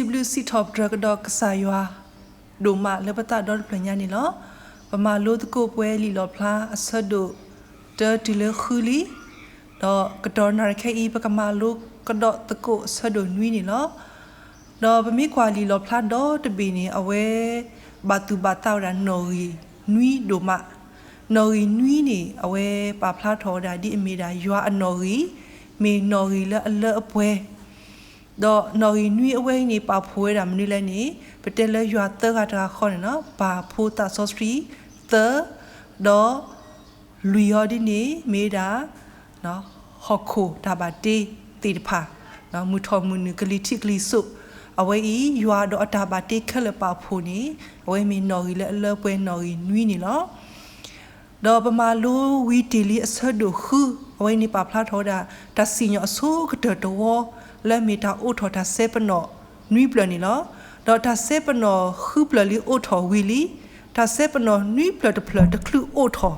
စံးဘျုးစံးထီၣ်ပတြၢၤကဒီးကစၢ်ယွၤ ဒိၣ်မးလၢပသးဒီတဖျၢၣ်ညါန့ၣ်လီၤ. ပမၤလိသကိးပှဲၤလံာ်လီၣ်ဖျါအဆၢဒိၣ်တၢတုၤလၢဃုလံ, ဒီးကတီၢ်နၣ်ရံၣ်ခဲအံၤ ပကမၤလိကဒီးသကိးအဆၢဒိၣ်နွံန့ၣ်လီၤ. ဒီးပမ့ၢ်ကွၢ်လံာ်လီၣ်ဖျါဒီတဘ့ၣ်န့ၣ် အဝဲ ဘၣ်သူၣ်ဘၣ်သးဝဲဒၣ်နီၣ်ဂံၢ်နွံဒိၣ်မး. နီၣ်ဂံၢ်နွံန့ၣ် အဝဲပာ်ဖျါထီၣ်ဝဲဒၣ်ဒ်အမ့ၢ်ဒၣ်ယွၤအနီၣ်ဂံၢ်, မ့ၢ်နီၣ်ဂံၢ်လၢအလၢအပှဲၤ ဒီးနီၣ်ဂံၢ်နွံအဝဲအံၤန့ၣ် ပာ်ဖှိၣ်ဝဲဒၣ်မနုၤလဲၣ်န့ၣ် ပတဲလၢယွၤသၢဂၤတဂၤဃီန့ၣ်လီၤ. ပၢ်ဖိသးစီဆှံသၢ, ဒီးလွံၢ်အီၤဒ်န့ၣ် မ့ၢ်ဝဲဒၣ် ဟီၣ်ခိၣ်တၢ်ဘၣ်တ့သ့ၣ်တဖၣ်, မုၢ်ထီၣ်မုၢ်နုာ် ကလံၤထံးကလံၤစိး, အဝဲအံၤ ယွၤဒီးအတၢ်ဘၣ်တ့ခဲလၢာ်ပာ်ဖှိၣ်န့ၣ် အဝဲမ့ၢ်နီၣ်ဂံၢ်လၢအလၢပှဲၤနီၣ်ဂံၢ်နွံန့ၣ်လီၤ. ဒီးပမၤလိဝံၤတ့ၢ်လံအဆၢဒိၣ်ဃု, အဝဲန့ၣ်ပာ်ဖျါထီၣ်ဝဲဒၣ် တၢ်စံၣ်ညီၣ်အဆိကတၢၢ်တဝီ လၢမ့ၢ်တၢ်အိးထီၣ်တၢ်စဲပနီၣ်နွံဖျၢၣ်န့ၣ်လီၤ. ဒီးတၢ်စဲပနီၣ်ဃုဖျၢၣ်လံအိးထီၣ်ဝံၤလံ, တၢ်စဲပနီၣ်နွံဖျၢၣ်တဖျၢၣ်တချုးအိးထီၣ်,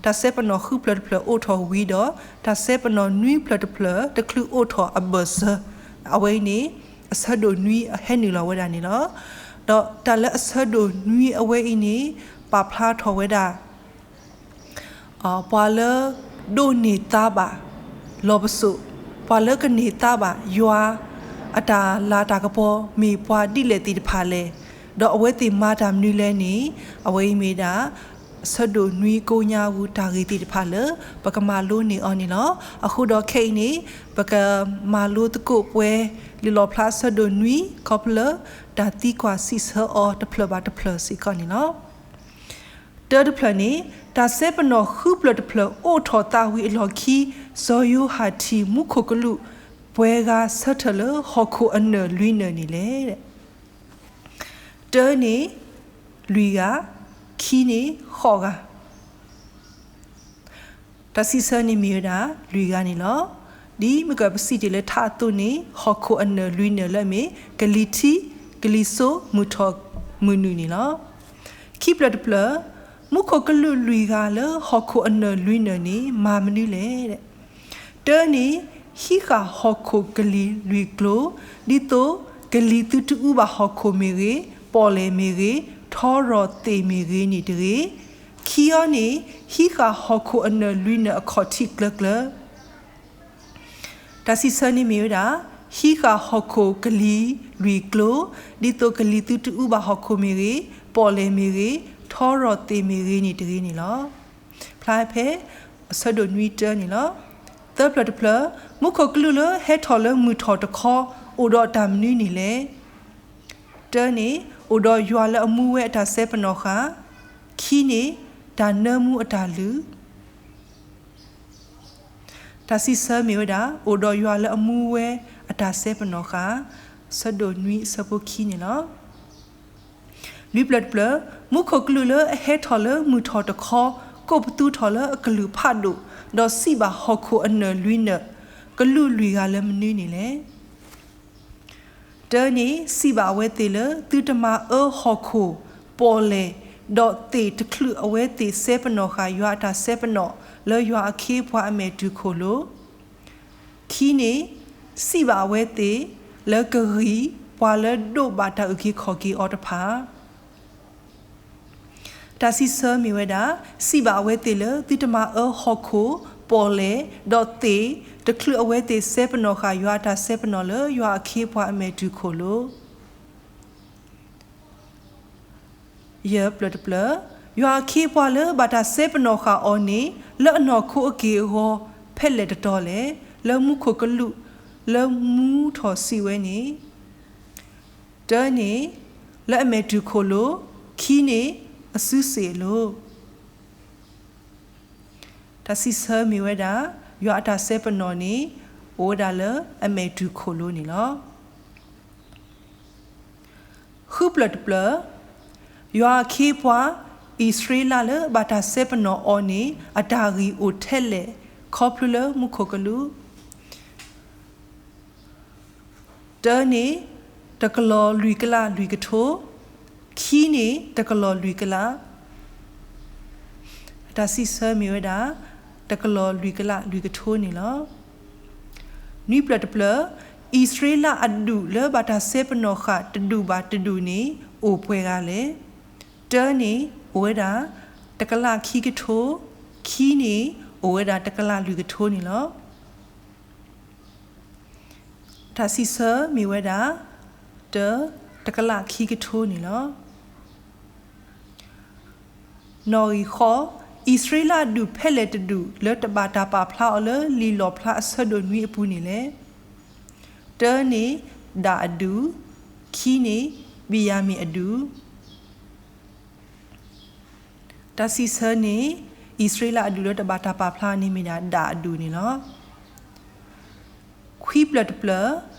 တၢ်စဲပနီၣ်ဃုဖျၢၣ်တဖျၢၣ်အိးထီၣ်ဝံၤဒီး တၢ်စဲပနီၣ်နွံဖျၢၣ်တဖျၢၣ်တချုးအိးထီၣ်အဘၢၣ်စၢၤ, အဝဲအံၤန့ၣ် အဆၢဒိၣ်နွံအဟဲနုာ်လီၤဝဲဒၣ်န့ၣ်လီၤ. ဒီးတၢ်လၢအဆၢဒိၣ်နွံအဝဲအံၤန့ၣ် ပာ်ဖျါထီၣ်ဝဲဒၣ် ပှၤလၢဒိးန့ၢ်သါဘၣ်လီၢ်ပစိာ်, ပှၤလၢကန့ၢ်သါဘၣ်ယွၤ အတၢ်လၤတၢ်ကပီၤ မ့ၢ်ပှၤဒ်လဲၣ်သ့ၣ်တဖၣ်လဲၣ်, ဒီးအဝဲသ့ၣ်မၤတၢ်မနုၤလဲၣ်န့ၣ် အဝဲအံၤမ့ၢ်ဒၣ် အဆၢဒိၣ်နွံကိးညါအပူၤ တၢ်ဂ့ၢ်သ့ၣ်တဖၣ်လၢ ပကမၤလိန့ၢ်အီၤန့ၣ်လီၤ. အဃိဒီးခဲအံၤန့ၣ် ပကမၤလိသကိးပှဲၤ လံာ်လီၣ်ဖျါအဆၢဒိၣ်နွံ ခီဖျိလၢ တၢ်သံကွၢ်စံးဆၢအီၤတဖျၢၣ်ဘၣ်တဖျၢၣ်စ့ၢ်ကီးန့ၣ်လီၤ. တၢတဖျၢၣ်န့ၣ် တၢ်စဲပနီၣ်ဃုဖျၢၣ်တဖျၢၣ်အိးထီၣ်သးဝံၤအလီၢ်ခံ စီၤယိၤဟၣ်ထံၣ်မူခိၣ်ကလူး ပှဲၤဂၤဆၢထၢၣ်လၢဟီၣ်ခိၣ်အနၢၣ်လွံၢ်နၢၣ်န့ၣ်လဲၣ်. တၢန့ၣ် လွံၢ်ဂၤ, ခံန့ၣ် ဃိးဂၤ. တၢ်စံးဆၢန့ၣ်မ့ၢ်ဝဲဒၣ် လွံၢ်ဂၤန့ၣ်လီၤ. ဒ်မ့ၢ်ကပစံးတ့ၢ်လၢထးအသိးန့ၣ် ဟီၣ်ခိၣ်အနၢၣ်လွံၢ်နၢၣ်လၢအမ့ၢ် ကလံၤထံး, ကလံၤစိး, မုၢ်ထီၣ်မုၢ်နုာ်န့ၣ်လီၤ. ခံဖျၢၣ်တဖျၢၣ်, မူခိၣ်ကလူးလွံၢ်ဂၤလၢဟီၣ်ခိၣ်အနၢၣ်လွံၢ်နၢၣ်န့ၣ် မၤမနုၤလဲၣ်. တၢန့ၣ် ဟံးဃာ်ဟီၣ်ခိၣ်ကလံၤလွံၢ်ကျိၤ, ဒ်သိးကလံၤသုတအူဘၣ်ဟီၣ်ခိၣ်မ့ၢ်ဂ့ၤ, ပီၣ်လဲၣ်မ့ၢ်ဂ့ၤ, ထီရီၣ်သ့ၣ်မ့ၢ်ဂ့ၤန့ၣ်တဂ့ၤ. ခံအီၤန့ၣ် ဟံးဃာ်ဟီၣ်ခိၣ်အနၢၣ်လွံၢ်နၢၣ်အခီၣ်ထံးကျၢၤကျၢၤ. တၢ်စံးဆၢန့ၣ်မ့ၢ်ဝဲဒၣ် ဟံးဃာ်ဟီၣ်ခိၣ်ကလံၤလွံၢ်ကျိၤ, ဒ်သိးကလံၤသုတအူဘၣ်ဟီၣ်ခိၣ်မ့ၢ်ဂ့ၤ, ပီၣ်လဲၣ်မ့ၢ်ဂ့ၤ, ထီရီၣ်သ့ၣ်မ့ၢ်ဂ့ၤန့ၣ်တဂ့ၤန့ၣ်လီၤ. ဖျါဖဲ အဆၢဒိၣ်နွံတၢန့ၣ်လီၤ. သၢဖျၢၣ်တဖျၢၣ်, မူခိၣ်ကလူးလၢဟဲထီၣ်လၢမုၢ်ထီၣ်တခီ အိၣ်ဒီးတၢ်မနုၤန့ၣ်လဲၣ်. တၢန့ၣ် အိၣ်ဒီးယွၤလၢအမူဝဲအတၢ်စဲပနီၣ်ဃာ်, ခံန့ၣ် တၢ်နၢမူအတၢ်လုၢ် တၢ်စံးဆၢမ့ၢ်ဝဲဒၣ် အိၣ်ဒီးယွၤလၢအမူဝဲအတၢ်စဲပနီၣ်ဃာ်, ဆၢဒိၣ်နွံအဆၢဖိခံန့ၣ်လီၤ. လွံၢ်ဖျၢၣ်တဖျၢၣ်, မူခိၣ်ကလူးလၢအဟဲထီၣ်လၢမုၢ်ထီၣ်တခီ, ကိးပသူထီၣ်လၢအကလုၢ်ဖးဒိၣ်, ဒီးစံးဘၣ်ဟီၣ်ခိၣ်အနၢၣ်လွံၢ်နၢၣ်, ကလူးလွံၢ်ဂၤလၢမနုၤန့ၣ်လဲၣ်. တၢန့ၣ် စံးဘၣ်အဝဲသ့ၣ်လၢ သုတမၤအၢဟီၣ်ခိၣ်, ပီၣ်လဲၣ်, ဒီးသ့ၣ်တချုးအဝဲသ့ၣ်စဲပနီၣ်ဃာ်ယွၤအတၢ်စဲပနီၣ် လၢယွၤအခ့အပှၤအမဲာ်တုၤခိၣ်လိၤ. ခံန့ၣ် စံးဘၣ်အဝဲသ့ၣ်လၢကဂံၢ်ပှၤလၢဒိးဘၣ်တၢ်အုၣ်က့ၤခီၣ်က့ၤအီၤတဖၣ် တၢ်စံးဆၢမ့ၢ်ဝဲဒၣ် စံးဘၣ်အဝဲသ့ၣ်လၢ သုတမၤအၢဟီၣ်ခိၣ်, ပီၣ်လဲၣ်, ဒီးသ့ၣ်, တချုးအဝဲသ့ၣ်စဲပနီၣ်ဃာ်ယွၤအတၢ်စဲပနီၣ်လၢယွၤအခ့အပှၤအမဲာ်တုၤခိၣ်လိၤ. ယဲၢ်ဖျၢၣ်တဖျၢၣ်, ယွၤအခ့အပှၤလၢဘၣ်တၢ်စဲပနီၣ်ဃာ်အီၤန့ၣ် လၢအနီၢ်ခိအက့ၢ်အဂီၤ ဖဲလဲၣ်တတီၤလဲၣ်, လၢမူခိၣ်ကလူးလၢမူထီၣ်စံးဝဲန့ၣ် တၢန့ၣ် လၢအမဲာ်တုၤခိၣ်လိၤ, ခံန့ၣ် အစုစ့ၣ်အလိၤ. တၢ်စံးဆၢမ့ၢ်ဝဲဒၣ် ယွၤအတၢ်စဲပနီၣ်န့ၣ် အိၣ်ဝဲဒၣ်လၢအမဲာ်တုၤခိၣ်လိၤန့ၣ်လီၤ. ဃုဖျၢၣ်တဖျၢၣ်, ယွၤအခ့အပှၤ အံၣ်စရ့လးလၢဘၣ်တၢ်စဲပနီၣ်အီၤန့ၣ် အတၢ်ဂံၢ်အိၣ်ထဲလဲၣ် ခီဖျိလၢမူခိၣ်ကလူး တၢန့ၣ် တကလီၤလွံၢ်ကလးလွံၢ်ကထိ, ခံန့ၣ် တကလီၤလွံၢ်ကလး. တၢ်စံးဆၢမ့ၢ်ဝဲဒၣ် တကလီၤလွံၢ်ကလးလွံၢ်ကထိန့ၣ်လီၤ. နွံဖျၢၣ်တဖျၢၣ်, အံၣ်စရ့လးအဒူၣ်လၢဘၣ်တၢ်စဲပနီၣ်ဃာ်တဒူၣ်ဘၣ်တဒူၣ်န့ၣ် အိၣ်ပှဲၤဂၤလဲၣ်. တၢန့ၣ် အိၣ်ဝဲဒၣ် တကလးခံကထိ, ခံန့ၣ် အိၣ်ဝဲဒၣ်တကလးလွံၢ်ကထိန့ၣ်လီၤ. တၢ်စံးဆၢမ့ၢ်ဝဲဒၣ် တၢ တကလးခံကထိန့ၣ်လီၤ. နီၣ်ဂံၢ်ဃိး, အံၣ်စရ့လးအဒူၣ်ဖဲလဲၣ်တဒူၣ် လၢတဘၣ်တၢ်ပာ်ဖျါအီၤလၢလံာ်လီၣ်ဖျါအဆၢဒိၣ်နွံအပူၤန့ၣ်လဲၣ်. တၢန့ၣ် ဒၣ်အဒူၣ်, ခံန့ၣ် ဘံၣ်ယၤမံၣ်အဒူၣ်. တၢ်စံးဆၢန့ၣ် အံၣ်စရ့လးအဒူၣ်လၢတဘၣ်တၢ်ပာ်ဖျါန့ၣ်မ့ၢ်ဒၣ် ဒၣ်အဒူၣ်န့ၣ်လီၤ. ခွံဖျၢၣ်တဖျၢၣ်,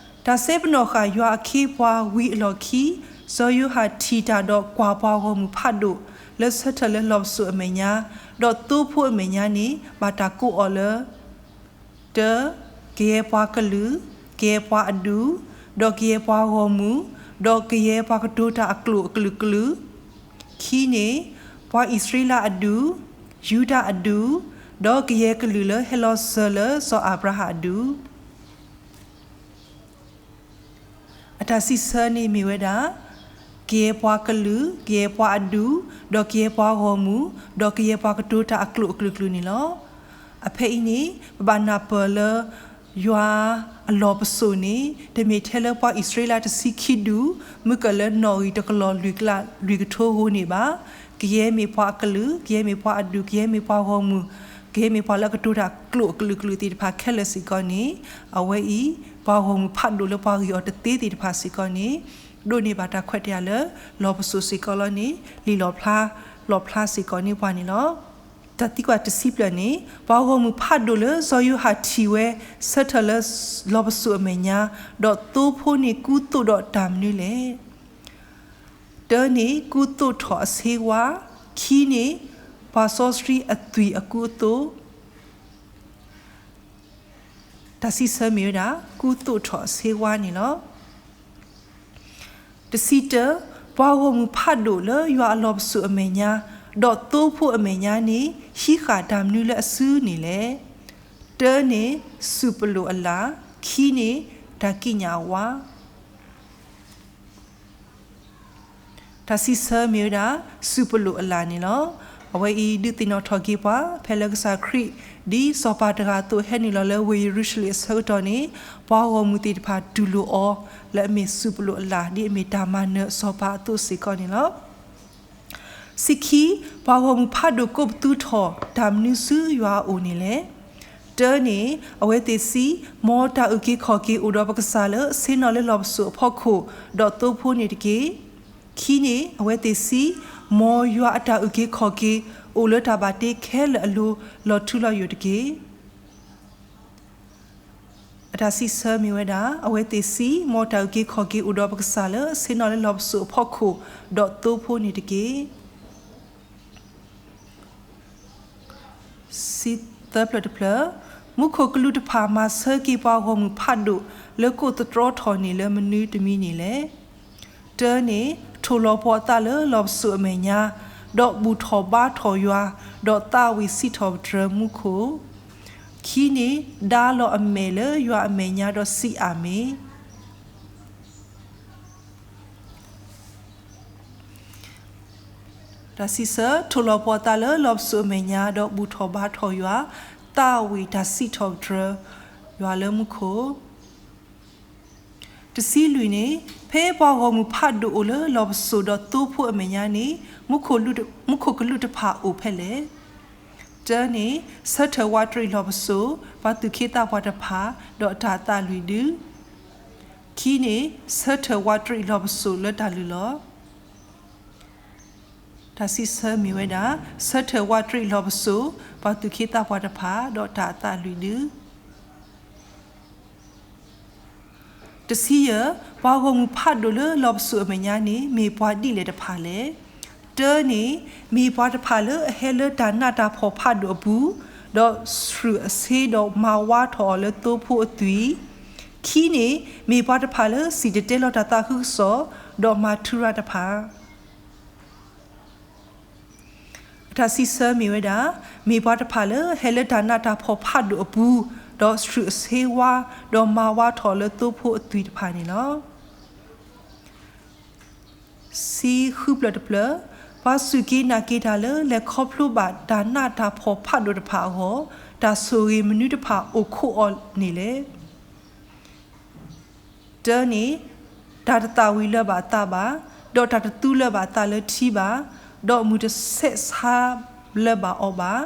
တၢ်စဲပနီၣ်ဃာ်ယွၤအခ့အပှၤဝံၤအလီၢ်ခံ, စီၤယိၤဟၣ်ထံၣ်တၢ်ဒီးကွၢ်ပှၤဂီၢ်မုၢ်ဖးဒိၣ် လၢဆၢထၢၣ်လၢလီၢ်ပစိာ်အမဲာ်ညါ, ဒီးသိဖိအမဲာ်ညါန့ၣ် ဘၣ်တၢ်ကိးအီၤလၢ တၢ, ကယဲၢ်ပှၤကလုာ်, ကယဲၢ်ပှၤအဒူၣ်, ဒီးကယဲၢ်ပှၤဂီၢ်မုၢ်, ဒီးကယဲၢ်ပှၤကတိၤတၢ်အကျိာ်အကလုာ်ကလုာ်, ခံန့ၣ် ပှၤအံၣ်စရ့လးအဒူၣ်, ယူဒၤအဒူၣ်, ဒီးကယဲၢ်ကလုာ်လၢဟဲလီၤစၢၤလၢစီၤအၤဘြၤဟၣ်အဒူၣ်. အတၢ်စံးဆၢန့ၣ်မ့ၢ်ဝဲဒၣ် ကယဲၢ်ပှၤကလုာ်, ကယဲၢ်ပှၤအဒူၣ်, ဒီးကယဲၢ်ပှၤဂီၢ်မုၢ်, ဒီးကယဲၢ်ပှၤကတိၤတၢ်အကျိာ်အကလုာ်ကလုာ်န့ၣ်လီၤ. အဖဲအံၤန့ၣ် ပဘၣ်နၢ်ပၢၢ်လၢ ယွၤအလီၢ်ပစိာ်န့ၣ် တမ့ၢ်ထဲလၢပှၤအံၣ်စရ့လးတဆံခံဒူၣ် မုၢ်ကၢၢ်လၢနီၣ်ဂံၢ်တကလီၢ်လွံၢ်ကလးလွံၢ်ကထိဧိၤန့ၣ်ဘၣ်. ကယဲၢ်မ့ၢ်ပှၤအကလုာ်, ကယဲၢ်မ့ၢ်ပှၤအဒူၣ်, ကယဲၢ်မ့ၢ်ပှၤဂီၢ်မုၢ်, ကယဲၢ်မ့ၢ်ပှၤလၢအကတိၤတၢ်ကျိာ်အကလုာ်ကလုာ်သ့ၣ်တဖၣ်ခဲလၢာ်စ့ၢ်ကီးန့ၣ် အဝဲအံၤ ပှၤဂီၢ်မုၢ်ဖးဒိၣ်လၢပှၤဂံၢ်အီၤတသ့သ့ၣ်တဖၣ်စ့ၢ်ကီးန့ၣ် ဒိးန့ၢ်ဘၣ်တၢ်ခွဲးတၢ်ယာ်လၢ လီၢ်ပစိာ်စ့ၢ်ကီးလီၤန့ၣ် လံာ်လီၣ်ဖျါ လီၣ်ဖျါစ့ၢ်ကီးန့ၢ်ပှၤန့ၣ်လီၤ. တၢ်သံကွၢ်တဆံဖျၢၣ်န့ၣ် ပှၤဂီၢ်မုၢ်ဖးဒိၣ်လၢစီၤယိၤဟၣ်ထံၣ်ဝဲ ဆၢထၢၣ်လၢလီၢ်ပစိာ်အမဲာ်ညါ ဒီးသိဖိန့ၣ်ကူသိးဒီးတၢ်မနုၤလဲၣ်. တၢန့ၣ် ကူသိးထီၣ်အဆ့ဝါ, ခံန့ၣ် ပှၤစီဆှံအသွံၣ်အကူအသိး တၢ်စံးဆၢမ့ၢ်ဝဲဒၣ် ကူသိးထီၣ်အဆ့ဝါန့ၣ်လီၤ. တဆံတၢ, ပှၤဂီၢ်မုၢ်ဖးဒိၣ်လၢယွၤအလီၢ်ပစိာ်အမဲာ်ညါ ဒီးသိဖိအမဲာ်ညါန့ၣ် ဟံးဃာ်တၢ်မနုၤလၢအစုန့ၣ်လဲၣ်. တၢန့ၣ် စူၣ်ပလိာ်အလၣ်, ခံန့ၣ် တၢ်ကံးညာ်အဝါ တၢ်စံးဆၢမ့ၢ်ဝဲဒၣ် စူၣ်ပလိာ်အလၣ်န့ၣ်လီၤ. အဝဲအံၤဒုးသ့ၣ်နီၣ်ထီၣ်က့ၤပှၤ ဖဲလၢကစၢ်ခရံာ် ဒ်စီၤပၤတဂၤအသိးဟဲနုာ်လီၤလၢဝ့ၢ်ယရူၤၡလ့ၣ်အဆၢကတီၢ်န့ၣ် ပှၤဂီၢ်မုၢ်သ့ၣ်တဖၣ်တူၢ်လိာ်အီၤ လၢအမ့ၢ်စူၣ်ပလိာ်အလၣ် ဒ်အမ့ၢ်တၢ်မၤနၢၤအစီၤပၤအသိးစ့ၢ်ကီးန့ၣ်လီၤ. ဆံခံ, ပှၤဂီၢ်မုၢ်ဖးဒိၣ်ကိးပသူထီၣ်တၢ်မနုၤဆူယွၤအအိၣ်န့ၣ်လဲၣ်. တၢန့ၣ် အဝဲသ့ၣ်စံး, မ်တၢ်အုၣ်က့ၤခီၣ်က့ၤအိၣ်ဒီးပကစၢ်လၢအဆ့ၣ်နီၤလၢလီၢ်ပစိာ်အဖီခိၣ် ဒီးသိဖိန့ၣ်တက့ၢ်. ခံန့ၣ် အဝဲသ့ၣ်စံး, မ်ယွၤအတၢ်အုၣ်က့ၤခီၣ်က့ၤ အိၣ်လၢတၢ်ဘၣ်တ့ခဲလၢာ်အလိၤ လီၤထူလီၤယိာ်တက့ၢ်. အတၢ်စံးဆၢမ့ၢ်ဝဲဒၣ် အဝဲသ့ၣ်စံး, မ်တၢ်အုၣ်က့ၤခီၣ်က့ၤအိၣ်ဒီးပကစၢ်လၢအဆ့ၣ်နီၤလၢလီၢ်ပစိာ်အဖီခိၣ် ဒီးသိဖိန့ၣ်တက့ၢ်. သၢဖျၢၣ်တဖျၢၣ်, မူခိၣ်ကလူးတဖၣ်မၤဆၢက့ၤပှၤဂီၢ်မုၢ်ဖးဒိၣ်လၢကိးသတြီထီၣ်န့ၣ်လၢမနုၤတမံၤန့ၣ်လဲၣ်. တၢန့ၣ် ထိၣ်လီၤပှီၤအသးလၢလီၢ်ပစိာ်အမဲာ်ညါ, ဒီးဘူၣ်ထီၣ်ဘါထီၣ်ယွၤ, ဒီးသးဝံၣ်စံးထီၣ်ပတြၢၤမူခိၣ်. ခံန့ၣ် ဒါလီၤအမဲာ်လၢယွၤအမဲာ်ညါဒီးစံးအၤမ့ၣ်. တၢ်စံးဆၢ, ထိၣ်လီၤပှီၤသးလၢလီၢ်ပစိာ်အမဲာ်ညါ ဒီးဘူၣ်ထီၣ်ဘါထီၣ်ယွၤ, သးဝံၣ်တၢ်စံးထီၣ်ပတြၢၤယွၤလၢမူခိၣ်. တဆံလွံၢ်န့ၣ်, ဖဲပှၤဂီၢ်မုၢ်ဖးဒိၣ်အိၣ်လၢလီၢ်ပစိာ်ဒီးသိဖိအမဲာ်ညါန့ၣ်, မူခိၣ်ကလူးတဖၣ်အိၣ်ဖဲလဲၣ်. တၢန့ၣ် ဆၢထၢၣ်ဝးတရံးလီၢ်ပစိာ်, ပှၤသူၣ်က့သးပှၢ်တဖၣ်, ဒီးတၢ်အသးလွံၢ်ဒု. ခံန့ၣ် ဆၢထၢၣ်ဝးတရံးလီၢ်ပစိာ်လၢတၢ်လုၢ်လီၤ. တၢ်စံးဆၢမ့ၢ်ဝဲဒၣ် ဆၢထၢၣ်ဝးတရံးလီၢ်ပစိာ်, ပှၤသူၣ်က့သးပှၢ်တဖၣ်, ဒီးတၢ်အသးလွံၢ်ဒု. တဆံယဲၢ်, ပှၤဂီၢ်မုၢ်ဖးဒိၣ်လၢလီၢ်ပစိာ်အမဲာ်ညါန့ၣ် မ့ၢ်ပှၤဒ်လဲၣ်တဖၣ်လဲၣ်. တၢန့ၣ် မ့ၢ်ပှၤတဖၣ်လၢအဟဲလၢတၢ်နးတၢ်ဖှီၣ်ဖးဒိၣ်အပူၤ, ဒီးဆှုၣ်အဆ့ဒီးမၤဝါထီၣ်အီၤလၢသိဖိအသွံၣ်. ခံန့ၣ် မ့ၢ်ပှၤတဖၣ်လၢစံၣ်တဲၤတဲလီၤတၢ်သးခုကစီၣ်, ဒီးမၤထူရၤတဖၣ် အတၢ်စံးဆၢမ့ၢ်ဝဲဒၣ် မ့ၢ်ပှၤတဖၣ်လၢဟဲလၢတၢ်နးတၢ်ဖှီၣ်ဖးဒိၣ်အပူၤ, ဒီးဆှုၣ်အဆ့ဝါ, ဒီးမၤဝါထီၣ်လၢသိဖိအသွံၣ်တဖၣ်န့ၣ်လီၤ. ဆံဃုဖျၢၣ်တဖျၢၣ်, ပှၤစူၢ်က့ၤနာ်က့ၤတၢ်လၢ လဲၤခီဖျိဘၣ်တၢ်နးတၢ်ဖှီၣ်ဖးဒိၣ်တဖၣ်အဂီၢ်, တၢ်ဆိၣ်ဂ့ၤမနုၤတဖၣ်အိၣ်ခိးအီၤန့ၣ်လဲၣ်. တၢန့ၣ်, တၢ်တသၣ်ဝံၤလၢၤဘၣ်အသးဘၣ်, ဒီးတၢ်တသူလၢၤဘၣ်အသးလၢထံဘၣ်, ဒီးမုၢ်တဆဲးဆါလၢၤဘၣ်အီၤဘၣ်,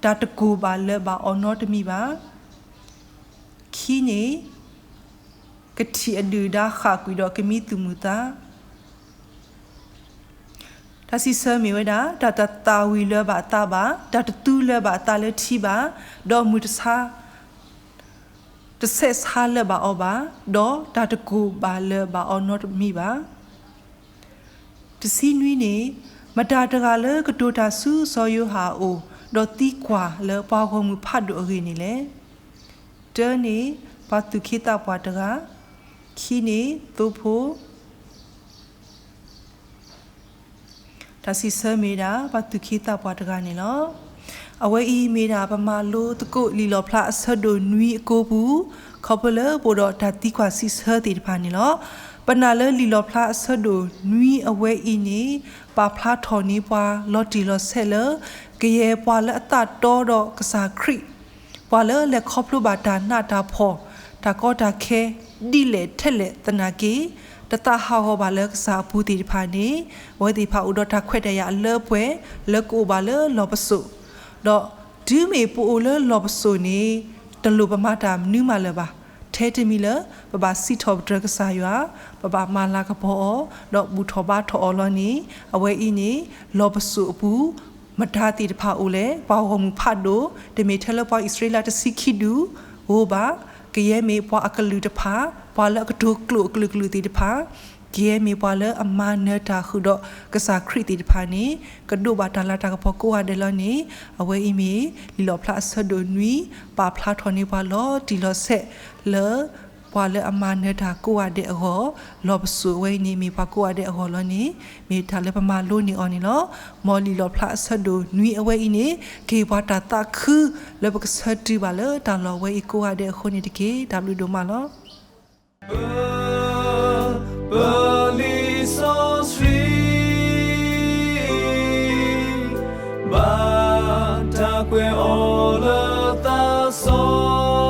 တၢ်တကိၢ်ဘၣ်လၢၤဘၣ်အီၤနီတမံၤဘၣ်. ခံန့ၣ်, ကထံၣ်အဒုၣ်ဒါဃၣ်ကွံာ်ဒီးကမံသူၣ်မုာ်သး တၢ်စံးဆၢမ့ၢ်ဝဲဒၣ်, တၢ်တသၣ်ဝံၤလၢၤဘၣ်အသးဘၣ်, တၢ်တသူလၢၤဘၣ်အသးလၢထံဘၣ်, ဒီးမုၢ်တဆါ, တဆဲးဆါလၢၤဘၣ်အီၤဘၣ်, ဒီးတၢ်တကိၢ်ဘၣ်လၢၤဘၣ်အီၤနီတမံၤဘၣ်. တဆံနွံန့ၣ်, မတၤတဂၤလၢကတိၤတၢ်ဆူစီၤယိၤဟၣ်အအိၣ်, ဒီးသံကွၢ်လၢပှၤဂီၢ်မုၢ်ဖးဒိၣ်အဂ့ၢ်န့ၣ်လဲၣ်. တၢန့ၣ်, ပှၤသူၣ်က့သးပှၢ်တဂၤ, ခံန့ၣ်, သိဖိ တၢ်စံးဆၢမ့ၢ်ဒၣ် ပှၤသူၣ်က့သးပှၢ်တဂၤန့ၣ်လီၤ. အဝဲအံၤမ့ၢ်ဒၣ်ပမၤလိသကိးလံာ်လီၣ်ဖျါအဆၢဒိၣ်နွံအကိပူၤ, ခီဖျိလၢပအိၣ်ဒီးတၢ်သံကွၢ်စံးဆၢသ့ၣ်တဖၣ်န့ၣ်လီၤ. ပနာ်လၢလံာ်လီၣ်ဖျါအဆၢဒိၣ်နွံအဝဲအံၤန့ၣ် ပာ်ဖျါထီၣ်န့ၢ်ပှၤလီၤတံၢ်လီၤဆဲးလၢ ကယဲၢ်ပှၤလၢအသးတီဒီးကစၢ်ခရံာ် ပှၤလၢလဲၤခီဖျိဘၣ်တၢ်နးတၢ်ဖှီၣ်, တၢ်ကီတၢ်ခဲ, ဒ်လဲၣ်ထဲလဲၣ်သနာ်က့, တသးဟးဂီၤဘၣ်လၢကစၢ်အပူၤသ့ၣ်တဖၣ်န့ၣ်, အဝဲသ့ၣ်တဖၣ်အိၣ်ဒီးတၢ်ခွဲးတၢ်ယာ်အလၢအပှဲၤ လၢကအိၣ်ဘၣ်လၢလီၢ်ပစိာ်, ဒီးတုၤမ့ၢ်ပအိၣ်လၢလီၢ်ပစိာ်န့ၣ်, တလိၣ်ပမၤတၢ်မနုၤမးလၢၤဘၣ်. ထဲတမံၤလၢ ပဘၣ်စံးထီၣ်ပတြၢၤကစၢ်ယွၤ, ပဘၣ်မၤလၤကပီၤအီၤ, ဒီးဘူၣ်ထီၣ်ဘါထီၣ်အီၤလီၤန့ၣ်, အဝဲအံၤန့ၣ် လီၢ်ပစိာ်အပူၤ မတၤသ့ၣ်တဖၣ်အိၣ်လဲၣ်. ပှၤဂီၢ်မုၢ်ဖးဒိၣ်, တမ့ၢ်ထဲလၢပှၤအံၣ်စရ့လးတဆံခံဒူၣ်ဧိၤဘၣ်, ကယဲၢ်မ့ၢ်ပှၤအကလုာ်တဖၣ်, ပှၤလၢအကတိၤကျိာ်အကလုာ်ကလုာ်သ့ၣ်တဖၣ်, ကယဲၢ်မ့ၢ်ပှၤလၢအမၤနၢၤတၢ်ဃုာ်ဒီးကစၢ်ခရံာ်သ့ၣ်တဖၣ်န့ၣ်, ကဒိးဘၣ်တၢ်လၤတၢ်ကပီၤကိးဂၤဒဲးလီၤန့ၣ်, အဝဲအံၤမ့ၢ်လံာ်လီၣ်ဖျါအဆၢဒိၣ်နွံ, ပာ်ဖျါထီၣ်န့ၢ်ပှၤလီၤတံၢ်လီၤဆဲးလၢ ပှၤလၢအမၤနၢၤတၢ်ကိးဂၤဒဲးအဂီၢ်, လီၢ်ပစိာ်အဝဲအံၤန့ၣ် မ့ၢ်ပှၤကိးဂၤဒဲးအဂီၢ်လီၤန့ၣ်, မ့ၢ်တၢ်လၢပမၤလိန့ၢ်အီၤန့ၣ်လီၤ. မ်လံာ်လီၣ်ဖျါအဆၢဒိၣ်နွံအဝဲအံၤန့ၣ် ကဟ့ၣ်ပှၤတၢ်သးခုလၢပကဆၢတုၤဘၣ်လၢတၢ်လီၢ်ဝဲအံၤကိးဂၤဒဲးအဃိန့ၣ်တက့ၢ်. တၢ်ဘျုးဒိၣ်မးလီၤ. ပ, ပလံာ်စီဆှံ ဘၣ်တၢ်ကွဲးအီၤလၢသးစီ